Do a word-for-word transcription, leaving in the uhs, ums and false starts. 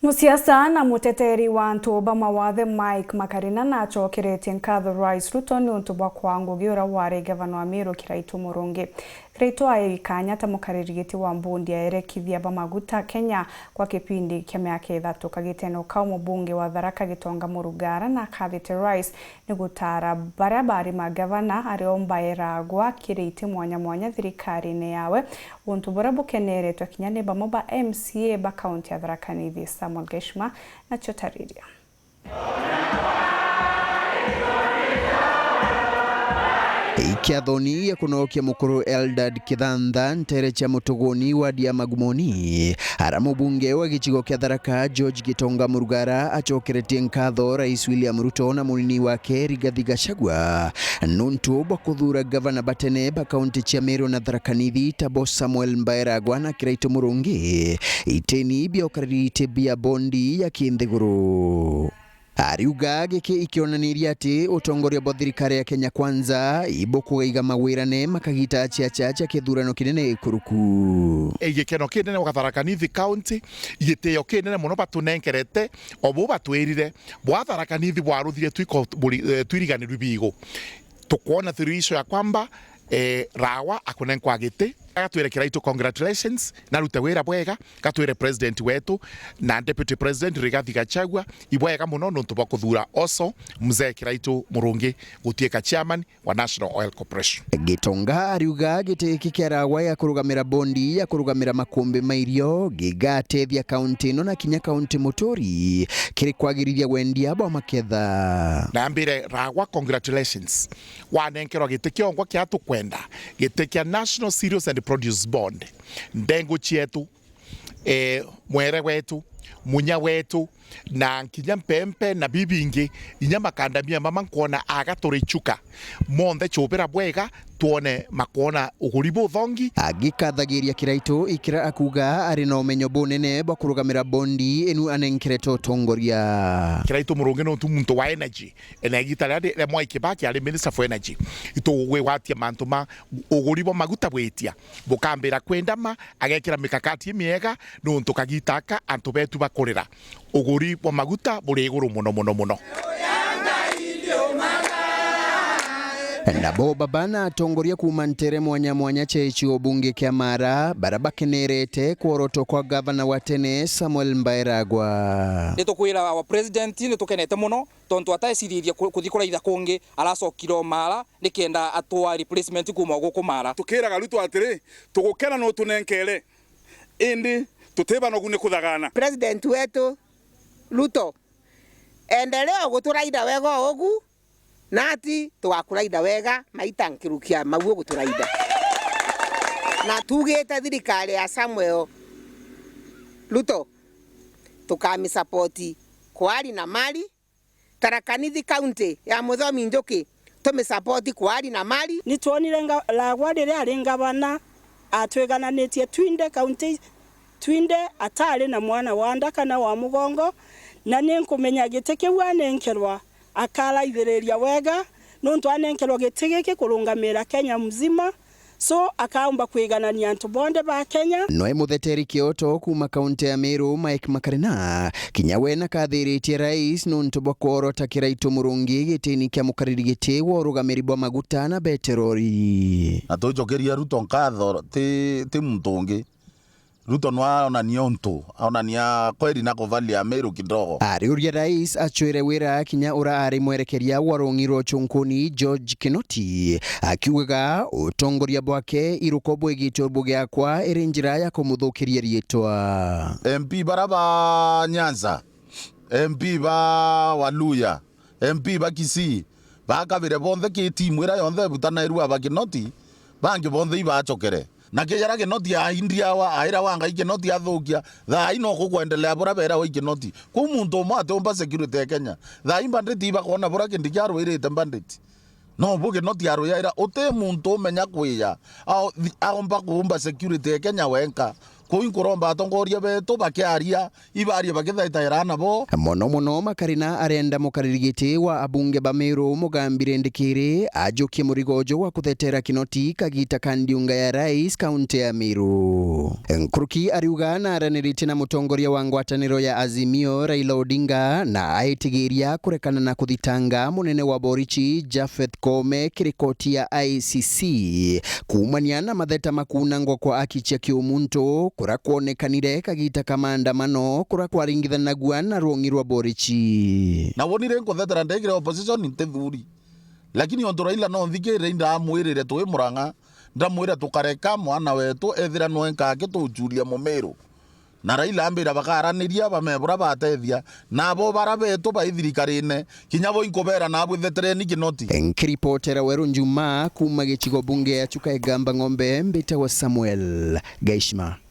Musiasa na muteteri wa antu ba mawathe Mike Makarina nacokeretie nkatho Rais Ruto niuntu bwa kwaa ngugi uria wari gavana wa Meru Kiraitu Murungi. Kiraitu ai kanya ta mukariri giti wa mbondi ya erekithia ba maguta Kenya kwa kipindi kia miaka ithatu. Kagiteno kau, mubunge wa Tharaka Gitonga Murugara nakathite Rais ni gutaara baria bari magavana ario mbaeragwa kiri iti mwanya mwanya thirikarine yawe, untu buria bukeneretwe kinya ni bamwe ba M C A ba kaunti ya Tharaka Nithi. Samuel Geshima nacio tariria. Ikiathoni gia kunokia mukuru Eldad Kithantha ntere cia Mutuguni, wadi ya Magumoni, ara mubunge wa gicigo kia Tharaka George Gitonga Murugara acokeretie nkatho Rais William Ruto na munini wake Rigathi Gachagua nuntu bwa kuthura gavana batene ba kaunti cia Meru na Tharaka Nithi tabo Samuel Mbaeragwa na Kiraitu Murungi iteni bia ukariri iti bia bondi ya kinthiguru. Ariuga giki ikionaniria ati utongoria bwa thirikari ya Kenya Kwanza ibukugaiga mawirane makagita aciaca cia kithurano kinene ikuruku. Igikeno kinene gwa Tharaka Nithi County, gitio kinene mono batunenkerete, o buu batwirire, bwa Tharaka Nithi bwaruthire twiko buri-, eh, twiriganirwi biigu. Tukwona thirisho ya kwamba, eh, Rawa akunenkwa giti. Gatwire Kiraitu, congratulations, narute wira bwega, gatwire president wetu na deputy president Rigathi Gachagua, ibwega mono nontu bwa kuthura oso mzee Kiraitu Murungi gutuika chairman wa National Oil Corporation. Gitonga ariuga giti giki kia Rawa ya kurugamira bondi ya kurugamira makumbi ma irio gigatethia kaunti ino na kinya kaunti muturi kiri kwagirithia wendia bwa maketha. Na mbire Rawa, congratulations. Wanenkerwa giti kiongwa kia tukwenda, giti kia National Cereals and Produce Board. Ndengu cietu, eh, mwere wetu, munya wetu, na nkinya mpempe na bibingi, inya makandamia mama nkwona agaturichuka. Monthe chubira bwega, twone makwona uguri buthongi. Agikathagiria Kiraitu ikira akuga ari na umenyo bunene bwa kurugamira bondi inu anenkerete utongoria. Kiraitu Murungi nontu muntu wa energy, na igita riria ri-, ria Mwai Kibaki ari Minister for Energy, itugwigwatia mantu ma uguri bwa maguta bwitia, bukambira kwendama, agekira mikakati imiega, nontu kagita aka antu betu bakurira. Uguri bwa maguta buri iguru mono, mono, mono. Nabo baba na atongoria kuuma ntere mwanya mwanya cia gicigo bunge kia Mara, bara bakenerete kworotwa kwa gavana wa tene Samuel Mbaeragwa. Nitukwira our president, nitukenete mono, tontu ataeciririe ku-, kuthi kuraitha kungi, aracokire o Mara nikenda atwaa replacement kuuma o guku Mara. Tukiraga Ruto atiri, tugukena nutunenkere, indi tutibanogu ni kuthagana. President wetu Ruto, endelea guturaitha wega o ugu, nati tugakuraitha wega maita nkirukia mau uguturaitha. Na tugite thirikari ya Samuel Ruto tukamisupport kwa hali na mali. Tharaka Nithi County ya Muthomi Njuki, tumisupport kwa hali na mali. Ni twonire nga-, Lagwa riria ari ngavana, atwigananitie twinthe county, twinthe atari na mwana wa nda kana wa mugongo, na ni nkumenya giti kiu anenkerwa, akaraithiriria wega, nontu anenkerwa giti giki kurungamira Kenya mzima. So, akaumba kwiganania antu bonthe ba Kenya. Noe mutheteri kioto kuuma kaunti ya Meru, Mike Makarina, kinya we nakathiritie rais nontu bwa kworota Kiraitu Murungi gitini kia mukariri giti wa urugamiri bwa maguta na beterori. Na tuicokeria Ruto nkatho, ti, ti muntu ungi. Ruto nwaonania untu, aonania kweri na kuvalia Meru kidogo. Ariuria rais acwire wira kinya ura ari mwerekeria wa rung'i rwa ucunkuni George Kinoti, akiugaga utongoria bwake iruko bwigitwe bugiakwa iri njira ya kumuthukiria riitwa. M P bara ba Nyanza, M P ba Waluya, M P ba Kisii, bakabire bonthe ki timu ira yonthe ibutanairua aba Kinoti, bangi bonthe ibacokere. Na kijara Kinoti aindriawa, airawa Ngai Kinoti athukia, thaa ino kukwendelea bura berawa i Kinoti. Kuu muntu umwe atiumba security ya Kenya. Thaa i mbanditi ibakona bura kindi kiarwirite mbanditi. No bu Kinoti arwiaira, uti muntu umenya kwiya, ao-, thi-, aumba kuumba security ya Kenya wenka. Kuu inkuromba atongoria betu bakiaria, ibarie bakithaitaira nabo. Mono mono Makarina arenda mukariri giti wa abunge ba Meru Mugambi Rindikiri ajukie murigo uju wa kuthetera Kinoti kagita ka ndiunga ya rais kaunti ya Meru. Nkuruki ariuga na araniritie na mutongoria wa ngwataniro ya Azimio Raila Odinga na aitigiria kurekana na kuthitanga munene wa borichi Japheth Koome kiri koti ya I C C kuumania na matheta ma kuunangwa kwa aki cia kiumuntu kuria kwonekanire kagita ka maandamano kuria kwaringithanagua na rwong'i rwa borichi. Na wonire nkuthetera ndegire opposition ntithuri. Lakini ontu Raila no nthikirire, indamwirire twi Murang'a, ndamwira tukareka mwana wetu ethira nwenka akituchuria Mumiru. Na Raila ambira bakaraniria bame bura batethia, nabo bara betu bai thirikarine, kinya bo inkubera nabo ithetereni Kinoti. Nkiripotera Weru Njuma kuuma gicigo bunge ya Chuka Igamba Ng'ombe, mbitagwa Samuel Gaishima.